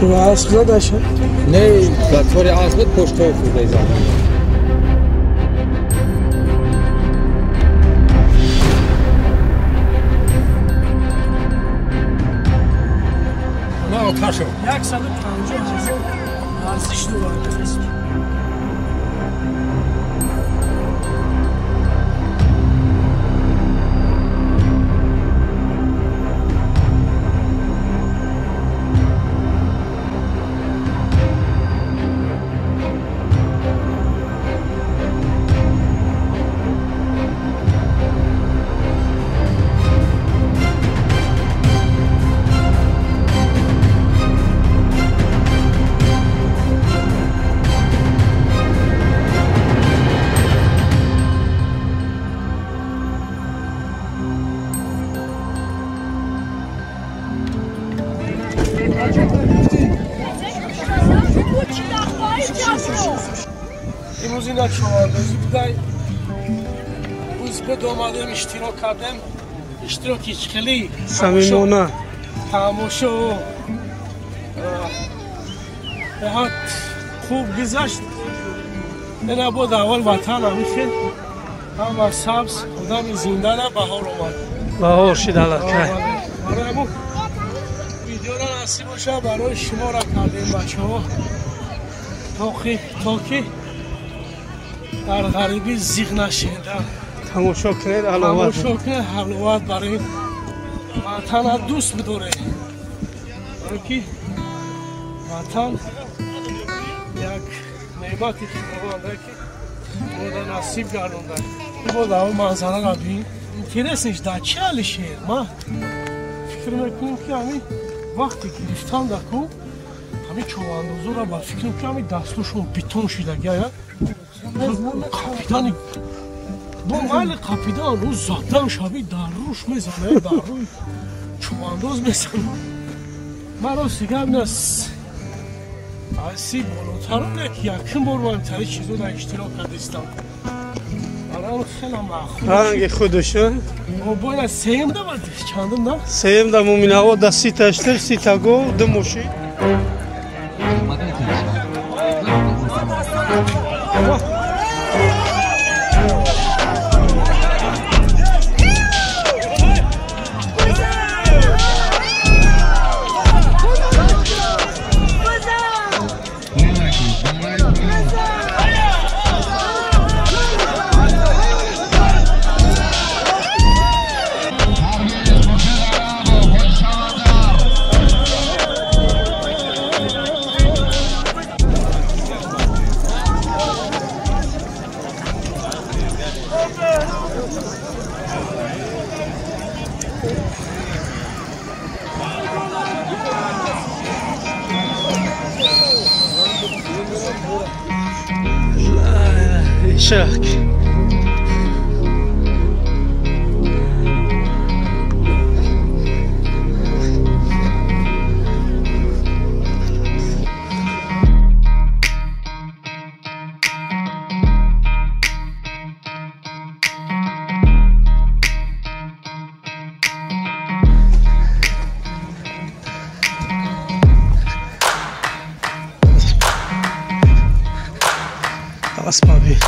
Ту асп задаша? Не, гатвори асп буд, поштов хӯрда зад. На оташо. 150 000 арзиш дорад. Имрӯз ина чӯвандозӣ будай. Рӯз омадем, иштирок кардем. Иштироки хеле самимона. Тамошо беҳад хуб гузашт. Ина буд аввал ватан ҳамин ҳама сабз, одами зинда на баҳор омад. Баҳор шид аллакай. Барои ҳамун видеоро насиб боша барои шуморо кардем бачаҳо. То ки дар ғарибӣ зиқ нашед. Тамошо кунед, ҳаловат. Тамошо кунед, ҳаловат барои ватана дӯст бидоред. Барои ки ватан як неъмати худованда ки бода насиб гардонда. Бода он манзараро бин. Интереснеш дар чи Алишер? Ман фикр мекунам ки ҳамин вақте гирифтан дар ку ҳамин чӯвандозоро ба фикрам ки ҳамин дастошон битон шидаги ая қапидани бо майли қапидан рӯз задан шави дар рӯш мезана, дар рӯи чӯвандоз мезана. Ман рости гап нас аси болотару не ки якум бор ман тари чизо дар иштирок кардистам. Барам хеле маъқул. Ранги худаш. Бояд сеюм да бад чандум да? Сеюм да Муминаво да сита штир, сита гов, ду мошин. Ишак. Аспаби.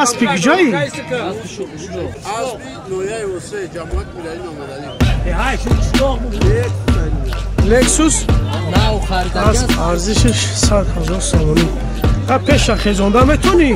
Аспи куҷоӣ? Аспи ноҳияи Восеъ, ҷамоати Миралӣ Мамадалӣ. Лексус арзишаш 100 000 сомонӣ. Пеша хезонда метонӣ?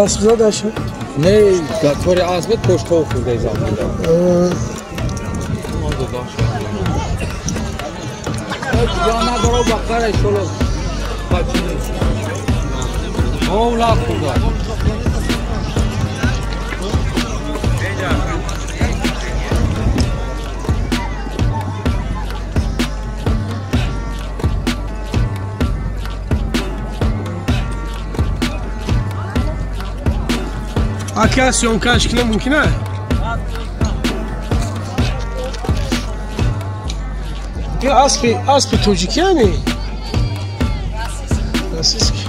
Асп задаша? Не, гатори асп пошто хурда замон. Ака съёмкаш кина мумкин а? Аспи, аспи тоҷикияни? Российский.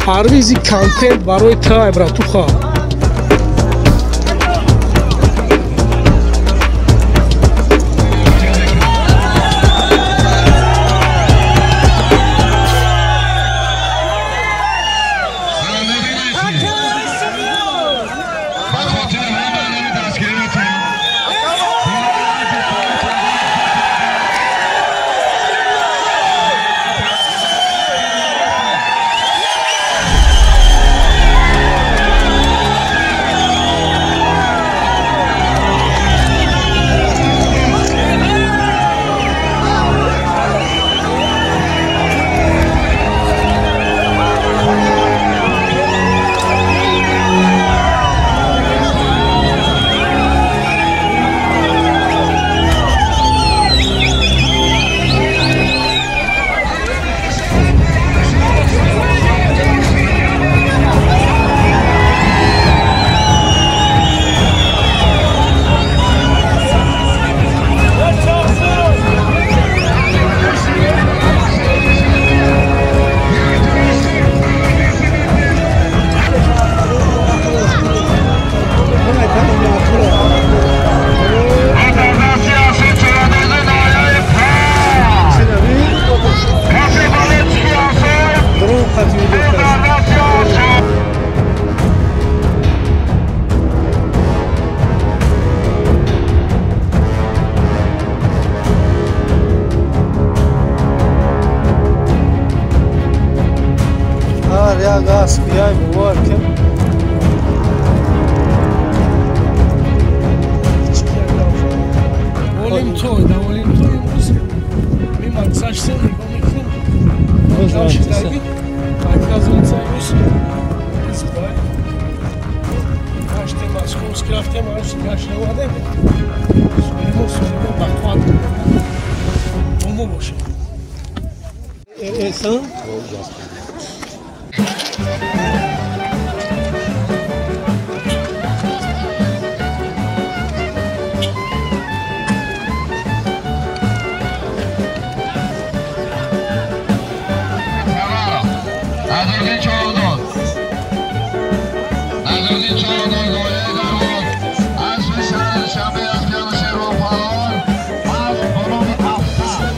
Парвизи контент барои тай, братуха. Назруддин Чавандоз. Назруддин Чавандоз ноҳияи Дарвоз. Аспи шаҳри Душанбе аспи Анушервон Паҳлавон. Асп бо номи Афсар.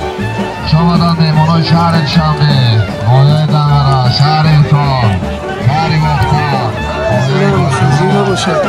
Хуш омаданд меҳмонони шаҳри Душанбе, ноҳияи Данғара, шаҳри Ҳисор, шаҳри Бохтар. Зинда бошад.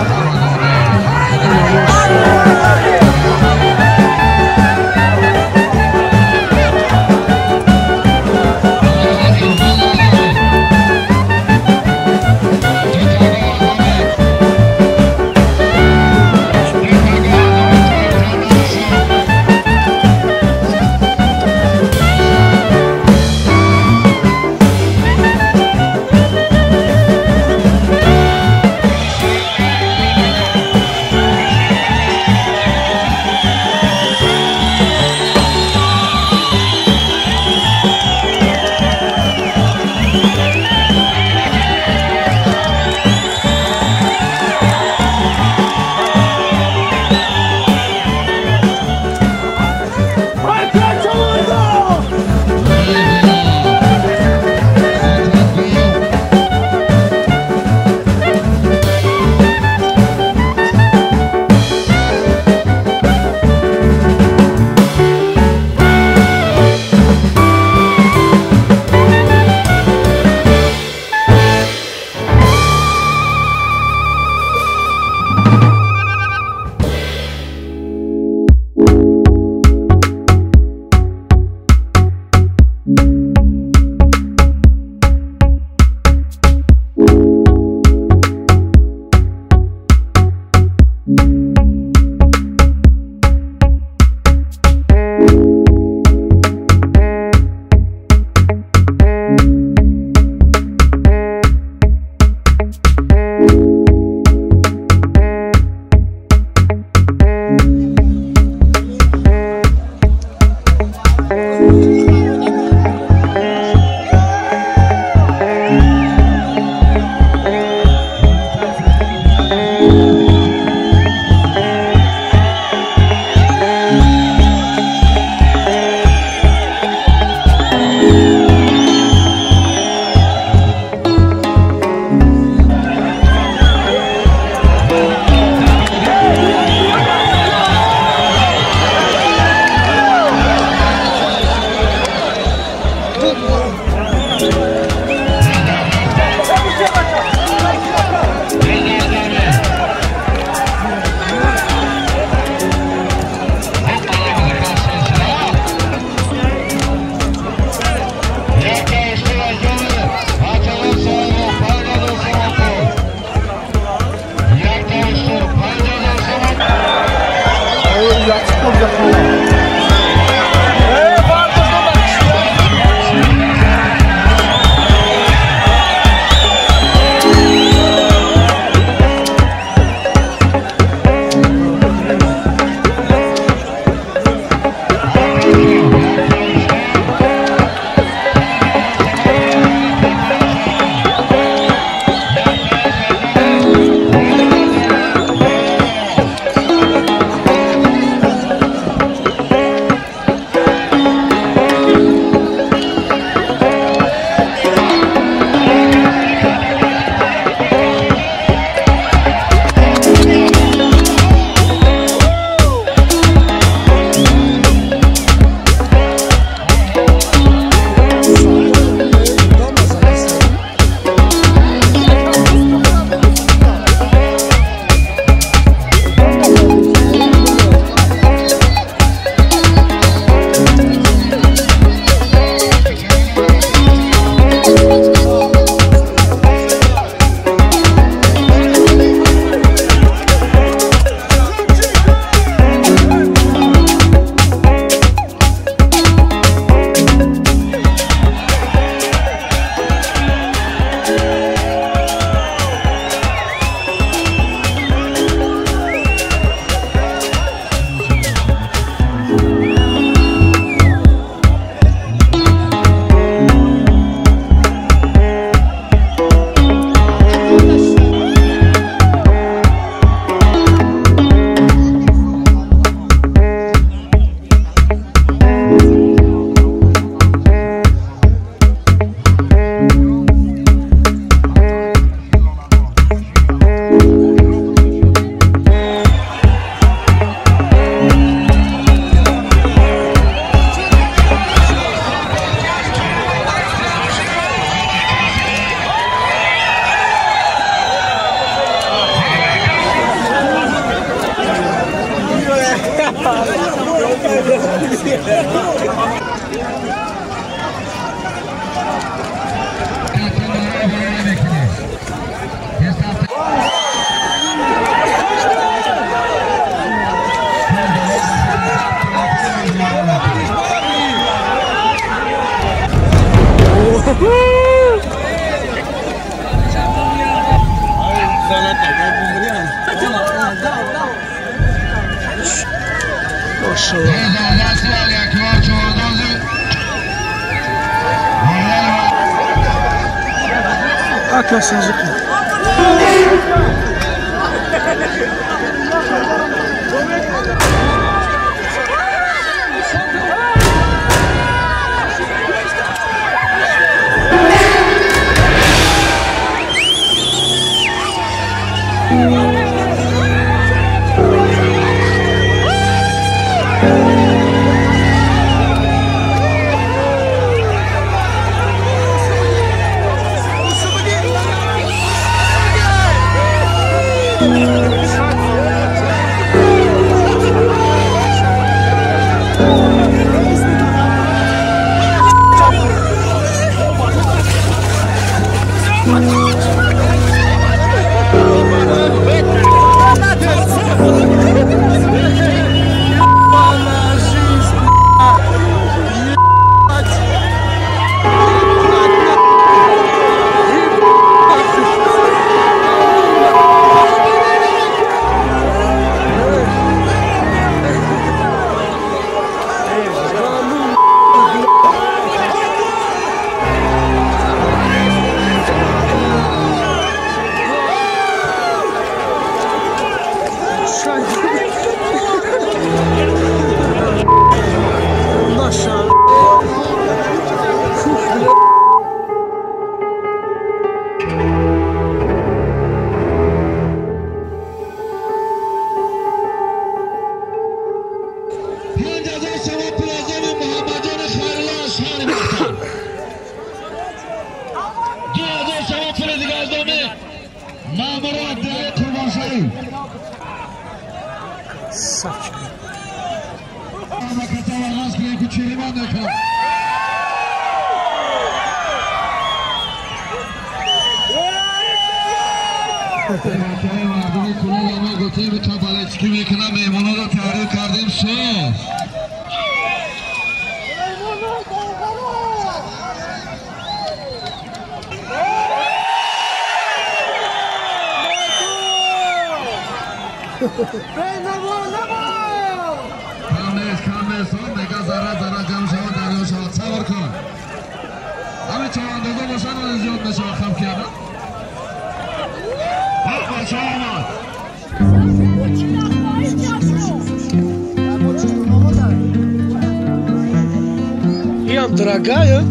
Дорогая,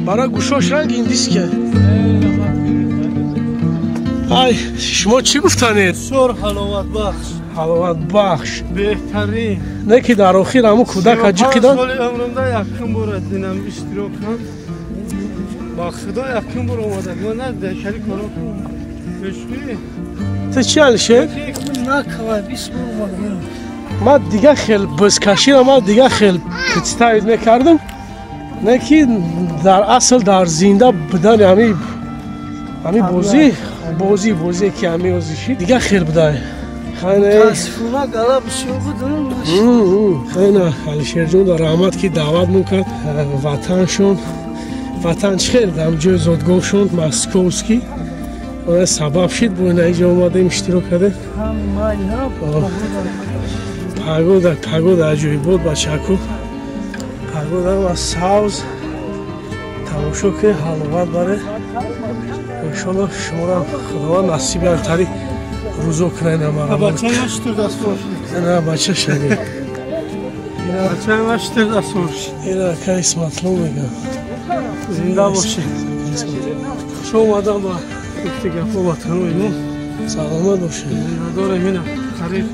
барои гӯшош ранг индийския. Ай, шумо чӣ гуфтанед? Бисёр ҳаловатбахш. Ҳаловатбахш. Беҳтарин. Не ки дар охир ҳамун кӯдак ҷиқидан. Соли умрумда якум бор динам иштирок кардам. Ба худо якум бор омадам. Ман на декари коро пешгӯӣ. Ту чӣ, Алишер? Накава, 20 бор омадам. Ман дига хел бузкаширо ман дига хел представить мекардам, не ки дар асл дар зинда будани ҳами бозӣ ки ҳами озиши дига хел будай. Мутаассифона гала бисёр будам. Хайна, Алишерҷон дар раҳмат ки даъватмон кард ватаншон, ватан чӣ хел дар ҷои зодгоҳшон московский сабаб шид бо ина иҷо омадем иштирок кардем. Погода, погода аҷоибот, бачаку. Погода ва сабз тамошо кунед, ҳаловат баред. Иншолло шуморо Худованд насиб антари рӯзо кунад намара. Бачаам штур дастор. На бача шани. Бачаам штур дастор. Ина кай Исматло мегам. Зинда бошед. Хуш омадам ба гуфти гапо ватанои мо. Саломат бошед. Зиндадорем ина қариб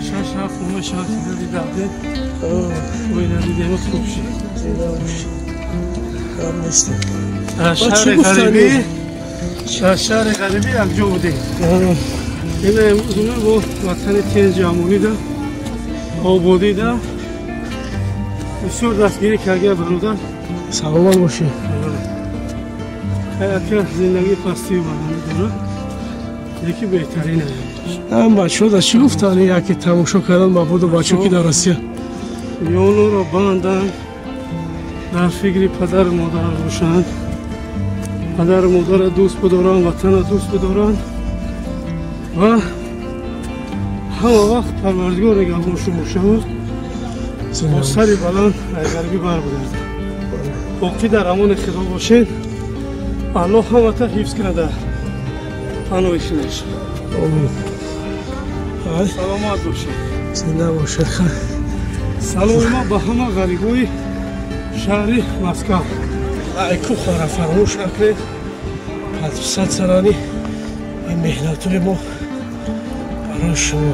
6-7 моҳ мешавад ки надидем. Ой, надидем, хуб шуд. Зинда бошед. Гап нестем. Дар шаҳри ғарибӣ якҷо будем. Ина имрӯз бо ватани тинҷ амонида Ободида бисёр дастгирӣ карда, бародар. Саломат бошӣ. Ака, зиндагӣ пастию баландӣ дорад, яки беҳтарин. Ам бачаҳо да чӣ гуфтанд, яке тамошо кардан мабодо бачаҳо ки дар Россия? Ёнуро банданд, дар фикри падару модар бошанд, падару модарро дӯст бидоранд, ватанро дӯст бидоранд ва ҳама вақт Парвардигор нигаҳбоншон бошад, бо сари баланд айгарбӣ барбигарданд. Боқӣ дар амони Худо бошед. Аллоҳ ҳамата ҳифз кунад дар паноҳи худаш. Омин. Саломат бошед. Зинда бошед. Саломи ма ба ҳама ғарибои шаҳри Москав. Лайку хора фаромӯш накунед, подписаться рани. Ин меҳнатҳои мо барои шумо.